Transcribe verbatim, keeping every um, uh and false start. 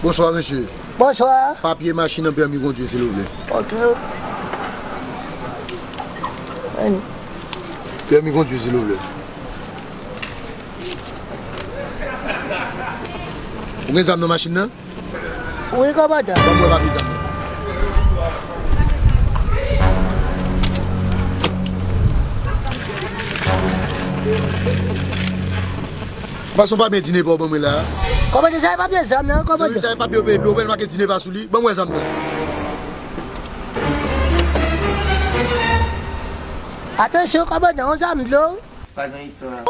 Bonswa, mesye. Bonswa. Papye machin nan, pèmi kondwi, silvouplè. Ok. Pèmi kondwi, silvouplè. Ou gen zam nan machin nan? Wi, kòmandan. Ban m wè papye zam nan. Ou pa son papye dine pa w ban mwen la? Kòmandan, sa e papye zam nan, kòmandan. Sa e papye yo peye dlo, ou wè l make dine pa sou li? Ban m wè zam nan. Atansyon, kòmandan, yon zam dlo. Pa gen istwa.